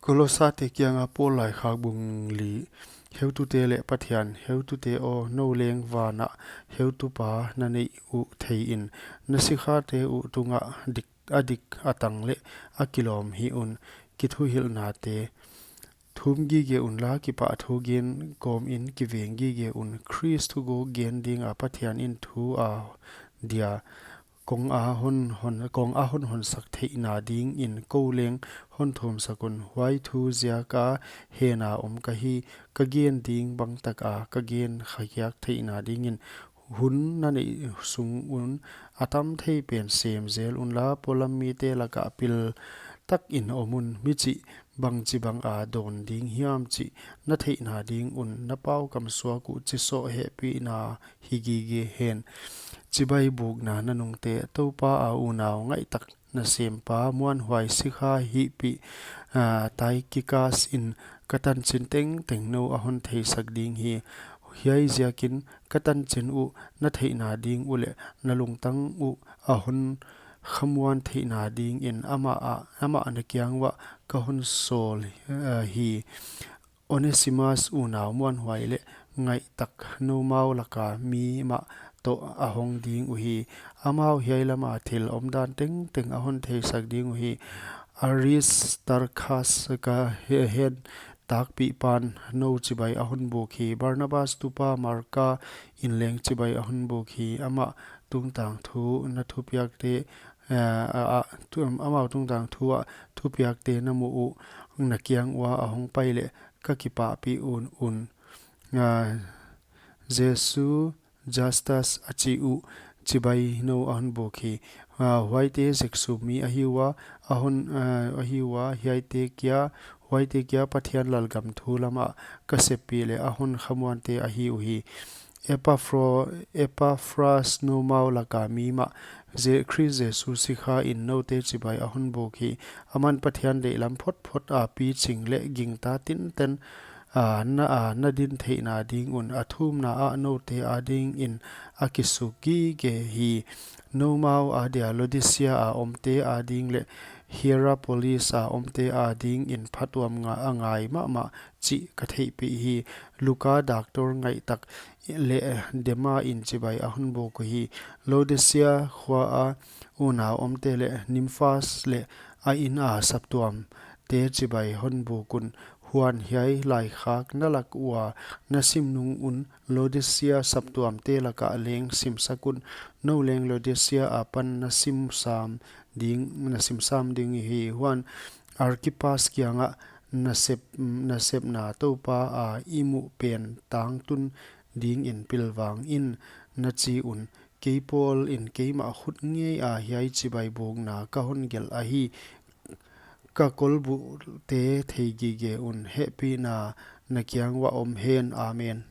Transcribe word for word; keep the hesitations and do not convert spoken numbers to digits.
Kolosate kianga Paul laikhak bung li. Heutute leh Pathian heutute aw, nou leng vanah heutupa na neih uh thei in, na sikhate uh tungah dik, a dik a tang leh a kilawm hih un. Kithuhilhnate thum gige unla, kipahthu gen kawmin kiveng gige un. Khrist thuguk gen dinga Pathian in thu a dia kong a hon, hon, kong a hon honsak theihna dingin kou leng hon thumsak un. Huai thu ziaka hena om ka hi, ka gen ding bang taka ka gen khahiak theihna dingin. Hun na neih sung un a tam thei pen sem zel unla, polam mite laka pil takin om un. Mi chih bangchibanga dawn ding hiam chih na theihna ding un. Na pau kamsuak uh chi sawh hehpihna hi gige hen. Chibai bukna na nungte, Toupa a unau ngaihtak nasempa muanhuai sikha hihpih, ah, Tychicus in ka tanchin tengteng nou a hon theisak ding hi. Hiai ziakin ka tanchin uh na theihna ding uleh na lungtang uh a hon khamuan theihna dingin amah a, amah na kiang uah ka hon sawl, ah, hi. Onesimus unau muanhuai leh ngaihtak noumau laka mi mah toh a hong ding uhi. Amau hiai lama thil omdan tengteng a hon theisak ding uhi. Aristarchus ka he-, hen takpih pan nou chibai a hon buk hi. Barnabas tupa Marka in leng chibai a hon buk hi. Amah tungtang thu na thupiakte, eh, a, a, tu, amau tungtang thu ah thupiakte na mu uh na kiang ua a hong pai leh ka kipahpih un, un. Ah, Jesu Justus a chi uh chibai nou a hon buk hi. Ah, huaite zeksum mi ahi ua, a hon, ah, ahi ua, hiaite kia, huaite kia Pathian lalgam thu lama ka seppih leh a hon khamuante ahi uhi. Epaphro-, Epaphras noumau laka mi mah, Je-, Khrist Jesu sikha in noute chibai a hon buk hi. Aman Pathian deihlam photphot a piching leh gingta tinten, ah, na, ah, na din theihna ding un. A thumna ah noute adingin a kisuk gige hi. Noumau adia Laodicea a omte ading leh Hierapolis a omte adingin phatuam nga-, a ngai mahmah chih ka theihpih hi. Luka doctor ngaihtak leh Dema in chibai a hon buk uhi. Laodicea khua a unau omte leh Nimfas leh a inn a saptuamte chibai hon buk un. Huan hiai laikhak na lak ua na sim nung un Laodicea saptuamte laka leng simsak un. Nou leng Laodicea apan na simsam ding, na simsam ding hi. Huan Arkipas kiangah na sep, na sepna Toupa a i muh pen tangtun dingin pilvang in, na chi un. Kei Paul in keimah khut ngeia hiai chibai bukna ka hon gelh ahi. Ka kolbute thei gige un. Hehpihna na kiang uah om hen. Amen.